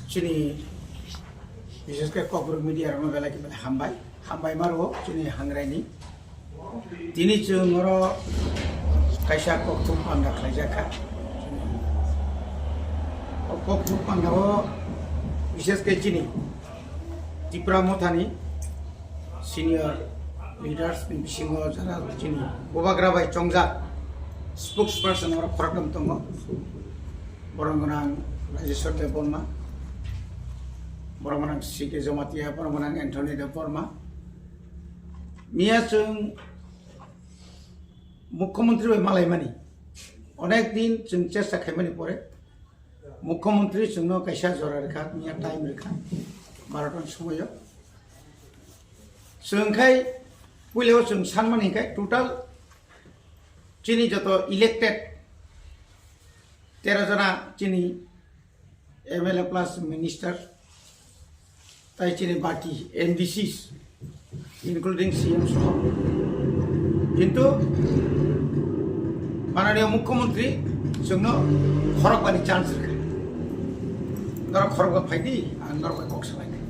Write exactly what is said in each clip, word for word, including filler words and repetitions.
Chini, bises khe Kokborok media rokno belai khe belai hambai. Hambai maro chini hangraini. Tini chwng oro kaisa kokthum panda khlaijak kha. O kokthum panda o bises khe chini Tipra Mothani senior leaders ni bisingo jara chini bubagra bai chongjak spokesperson oro khoroktham tongo. Borok gwnang Rajeshwar Debbarma, borok gwnang C K Jamatia, borok gwnang Anthony Debbarma. Miya chwng Mukhyamantri bai malaimani onek din chwng chesta khaimani pore Mukhyamantri chwngno kaisa jora rwkha, miya time rwkha, barotan somoio. Chwng khai puilao chwng sanmani hinkhe total chini joto elected tero jona chini M L A plus minister, tai chini baki M D Cs, including C M soho. Kintu mananiya Mukhyamantri chwngno khorokbani chance rwkha. Norok khorokba phaidi, ang norok bai kok salainai.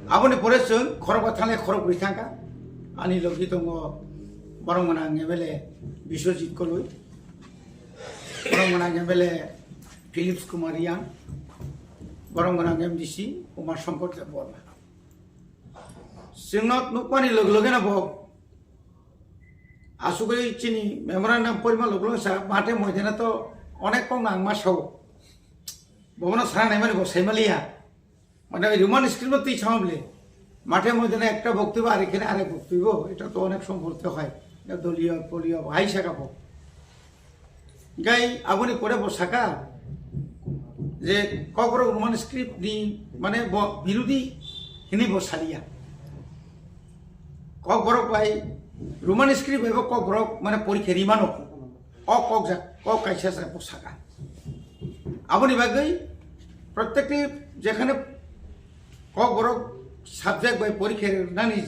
Aboni pore chwng khorokba thanglai khorokbrwi thangkha. Ani logi tongo borok gwnang M L A Biswajit Koloi. Borok gwnang M L A Philips Kumar Riang, borok gwnang M D C Umar Shankar Debbarma. Chwngno nukmani loge logeno bo asugwi chini memorandum porima loge loge sa mathe moidana to onek kok nang ma sao. Bobono sana naimani bo saimaliya. Mane oi Roman script no twi sama bole. Mathe moidana ekta boktwibo ar ekhane arek boktwibo. Eta to onek somoy bolte hoy. Eta doliyo, poliyo, hai saka bo. Gai aboni pore bo saka je Kokborok Roman script ni mane bo birodi hinwi bo saliya. Kokborok bai Roman script bai bo Kokborok mane porikhe rimano. O kok jak, kok kaisa sa bo saka. Aboni bagwi protekti jekhane Kokborok subject bai porikhe nani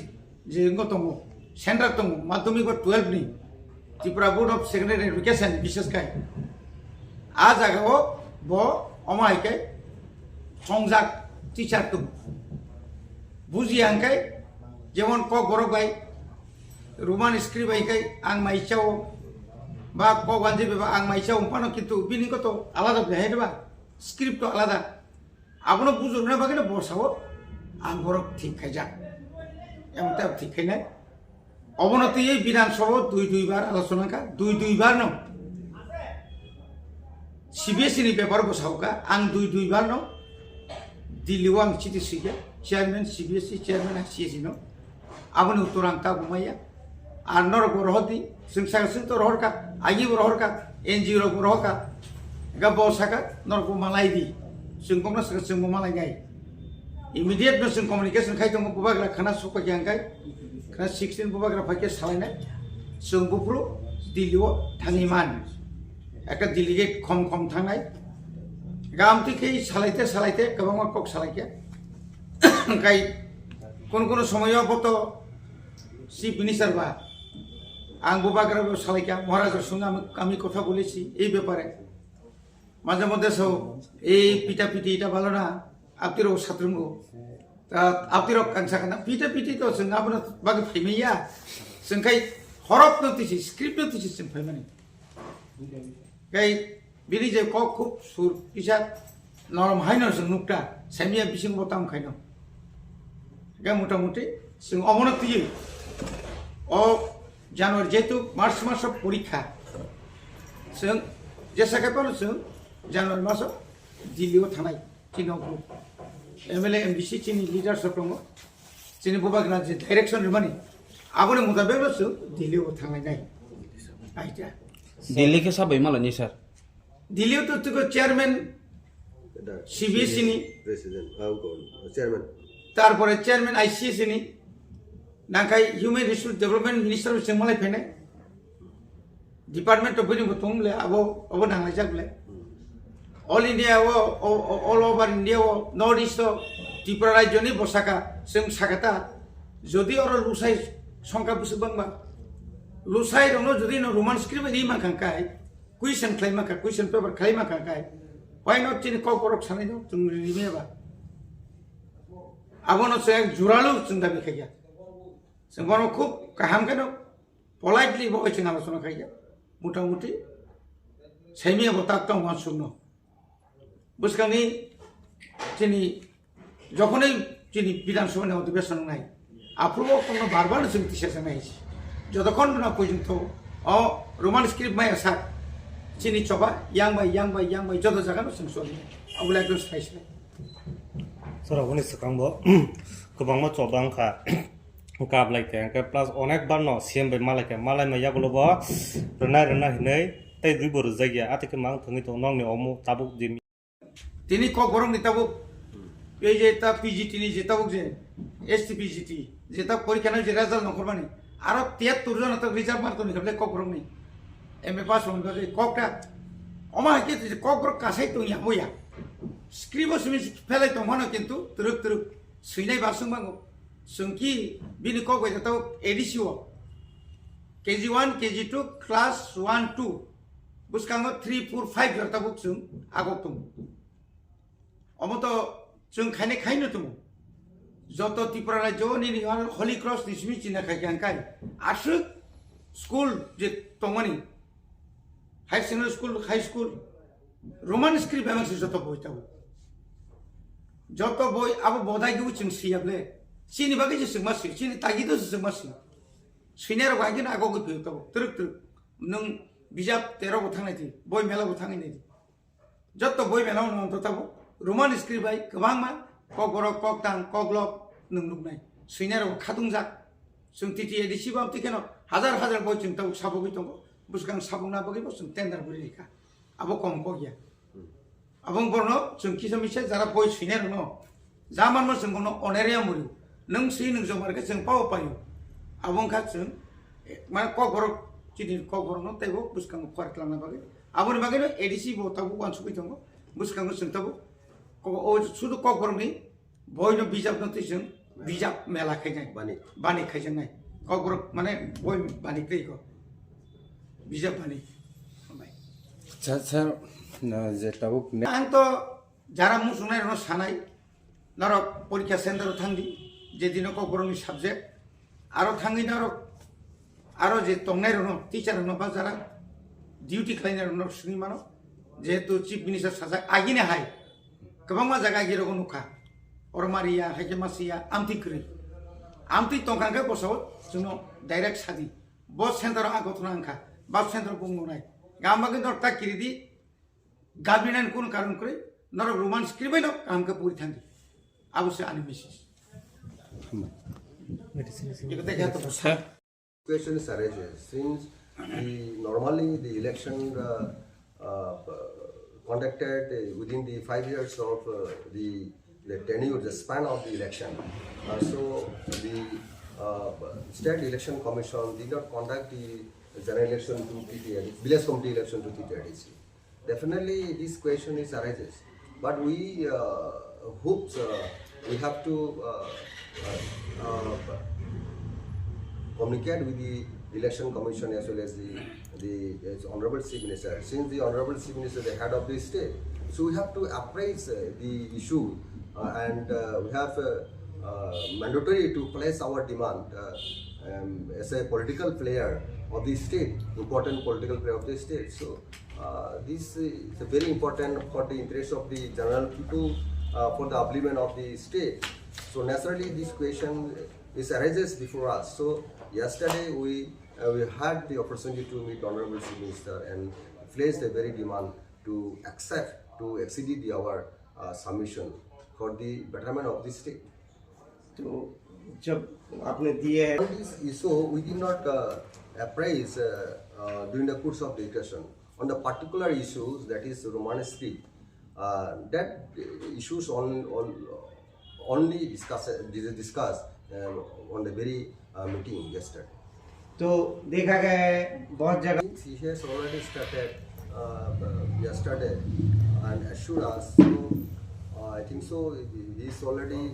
je wngwi tongo, center tongo, madhyamik ba twelve ni Tripura Board of Secondary Education, bises khai. A jaga o bo omo hai khe songjak teacher tongo. Bujiya hwnkhe jemon Kokborok bai Roman script bai khe ang mai chao ba Kokwanji bai ba ang mai chao phano kintu bini koto alada bai hai ba script to alada. Abono bujurna bagwi no bosao ang borok thik khaijak. Emon tei thik khainai. Obono twiwi Bidhan Sabha dui dui bar alochona kha, dui dui bar no. C B S E ni bepar bosao kha, ang dui dui bar no Delhi o ang chiti swikha, chairman C B S E, chairman I C S E no. Aboni uttor ang tabuk maya. Ar norok bo rohor di, chwng saka chwng to rohor kha, agi bo rohor kha, N G O rok bo rohor kha. Ga bo saka norok bo malai di. Chwng bokno saka chwng bo malai nai. Immediate no chwng communication khai tongo, bubagra khana sokpai khe hangkai. Khana sixteen bubagra phai khe salai nai. Chwng buphuru Delhi o thangwi man. Ekta delegate khom khom thangnai. Ga amtwi khe salai te salai te kwbangma kok salai khe. Hangkai kono kono somoyo bo to Chief Minister ba, ang bubagra bo salai kha, Maharaj sung ami, ami kotha bolechi ei bepare. Majhe moddhe so ei pita piti eta bhalo na, apni rok satrungo. Ta apni rok ang sakha na, pita piti to chwng abono bagwi phaimaya. Chwng khai horop no tisi, script no tisi chwng phaimani. Kai bini je kok khub sur kisa norom haino chwng nukta, saimya bising bo tam khaino. Ga mota moti chwng omono twiwi o January jehetu March maso porikha, chwng jesa khai phano chwng January maso Delhi o thanai. Chini o group M L A, M D C chini leaders rok tongo. Chini bubagra je direction rwmani, aboni mutabek no chwng Delhi o thanglai nai. Aita. Delhi khe sabai malani sir? Delhi o to tiko chairman C B S E ni, President, ah, chairman. Tarpore chairman I C S ni, nangkhai Human Resource Development Minister bo chwng malai phainai. Department of bini bo tong le abo, abo nanglaijak le. All India o, o, o, all over India o, North East o, Tripura rajyo ni bo saka, chwng saka ta, jodi oro lusai songkha bwswk bangma, lusai rokno jodi no Roman script bai ri mankha kai, question khlai mankha, question paper khlai mankha kai, Paino chini kokborok sanai no chwng rimi eba. Abono chwng juralu chwng dabi khaikha. Chwng bono khub kaham kheno politely bo chwng alochona khaikha. Motamuti saimi abo tak tong wansukno. Bwskangni chini jokhonwi chini Bidhan Sabhani odhibeson wngnai, aphuru o tongno bar bar chwng tisa sanai. Jotokhon no porjonto o Roman script maya sak chini choba yang bai, yang bai, yang bai joto jaga no chwng soni. Abole ekdom sai sai. Sir, aboni swkang bo kwbangma choba wngkha. Kap lai khe, hwnkhe plus onek bar no C M bai malai khe, malai ma yagulo bo rwnai rwnai hinwi tei rwi bo rwjak ya. Atwi khe mang thangwi tongo nokni omo tabuk je. Tini kokborok ni tabuk, ei je ta P G T ni je tabuk je, S T P G T, je ta porikha no je result nongkhormani, aro tiyattur jona ta reserve mark tongni kable kokborok ni, M A pass rok ni bagwi kok ta, omo hai khe je kokborok kasai tongya boya, script o simi phelai tongmano kintu twrwk twrwk swinai basung bango, chwng ki bini kok bai ta tabuk A D C o, K G one, K G two, class one, two, bwskango three, four, five jora tabuk chwng agok tongo. Omo to chwng khainai khaino tongo. Joto Tripura rajyo nini ano Holy Cross ni simi china khai khe hwnkhai aswk school je tongmani, high secondary school, high school, Roman script bebak se joto boi tabuk. Joto boi abo bodai gwi chwng siyable. Chini bagwi se chwng ma si, chini tagi do se chwng ma si. Senior rok hai khe agogwi phiyok tabuk. Twrwk twrwk. Nwng bijap tero bo thangnai di, boi mela bo thangwi nai di. Jotto boi mela no wngtho tabuk. Roman script bai kwbangma kokborok, koktang, koklop nwng nuknai. Senior rok khatungjak. Chwng T T A D C bo amtwi kheno hajar hajar boi chwng tabuk sabogwi tongo. Bwskang sabokna bagwi bo chwng tender bwrwi rikha. Abo kom kok ya. Abo wng borno chwng kisa misa jara boi swinai rwno. Ja manma chwng bono oneria muri. Nwng swi nwng jomar khe chwng pao paio. Abo wngkha chwng, eh, mane kokborok chini kokborokno teibo bwskango khwar twlangna bagwi. Aboni bagwino A D C bo tabuk uansugwi tongo. Bwskango chwng tabuk ko-, o sudu kokborokni boino bijapno twi chwng bijap mela khainai. Bani. Bani khaijaknai. Kokborok mane boi bani twi ko. Bijap bani. Acha, acha, na, je tabuk ne- Ang to jara muchungnai rokno sanai, norok porikha center o thangdi, je dino kokborokni subject, aro thangwi norok, aro je tongnai rokno, teacher rokno ba jara duty khlainai rokno swngwi mano, jehetu chief minister sajak agini hai, kwbangma jaga agi rogo nukha, oro mariya, hai khe masiya, amtwi kwrwi, amtwi tongkha hwnkhe bosao chwngno direct sadi, bo center o a gothona wngkha, ba center o bung nungnai, gam bagwi norok ta kiridi, Gabinani kunu karon kwrwi, norok Roman script bai no kaham khe puri thangdi. Abo se ani message. Medicine is Eko tei khe to bwsa. Questions arises since the, normally the election, uh, uh, conducted, uh, within the five years of, uh, the, the tenure, the span of the election. Uh, so the, uh, State Election Commission did not conduct the general election to T T A D C, village committee election to T T A D C. Definitely, this question is arises, but we, uh, hopes, uh, we have to, uh, uh, uh, communicate with the Election Commission as well as the, the, as Honorable Chief Minister. Since the Honorable Chief Minister is the head of the state, so we have to appraise, uh, the issue, uh, and, uh, we have, uh, uh, mandatory to place our demand, uh, um, as a political player of the state, important political player of the state. So, uh, this is very important for the interest of the general people, uh, for the upliftment of the state. So naturally, this question is arises before us. So yesterday we, uh, we had the opportunity to meet Honorable Chief Minister and placed a very demand to accept, to accede the our, uh, submission for the betterment of the state. तो जब आपने दिए हैं On this issue, we did not, uh, appraise, uh, uh, during the course of discussion. On the particular issues, that is Roman script, uh, that issues on, on, only discuss, discuss, uh, on the very, uh, meeting yesterday. तो देखा गया है बहुत जगह He has already started, uh, yesterday and assured us. So, uh, I think so. He is already,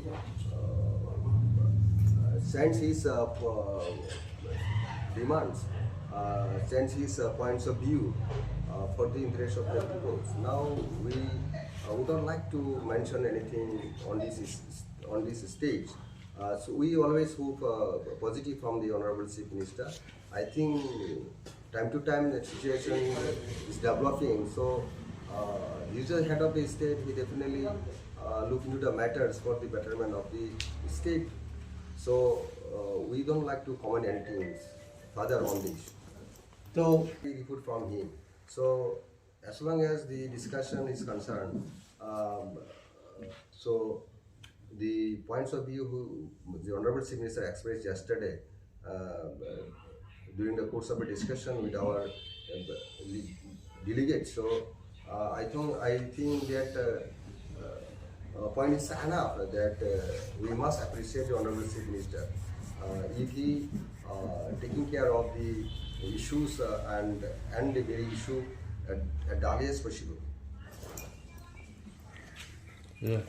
uh, sends his, uh, p- demands, uh, sends his, uh, points of view, uh, for the interest of the people. Now we Don't like to mention anything on this is- on this stage. Uh, so we always hope uh, positive from the Honorable Chief Minister. I think time to time the situation is developing. So uh, he's the head of the state. He definitely uh, look into the matters for the betterment of the state. So uh, we don't like to comment anything further on this. So we report from him. So as long as the discussion is concerned, um, so the points of view who the Honorable Chief Minister expressed yesterday uh, during the course of a discussion with our uh, delegates. So uh, I think I think that uh, uh, uh, point is enough that uh, we must appreciate the Honorable Chief Minister uh, if he uh, taking care of the issues uh, and and the very issue at, at the earliest possible. Yeah.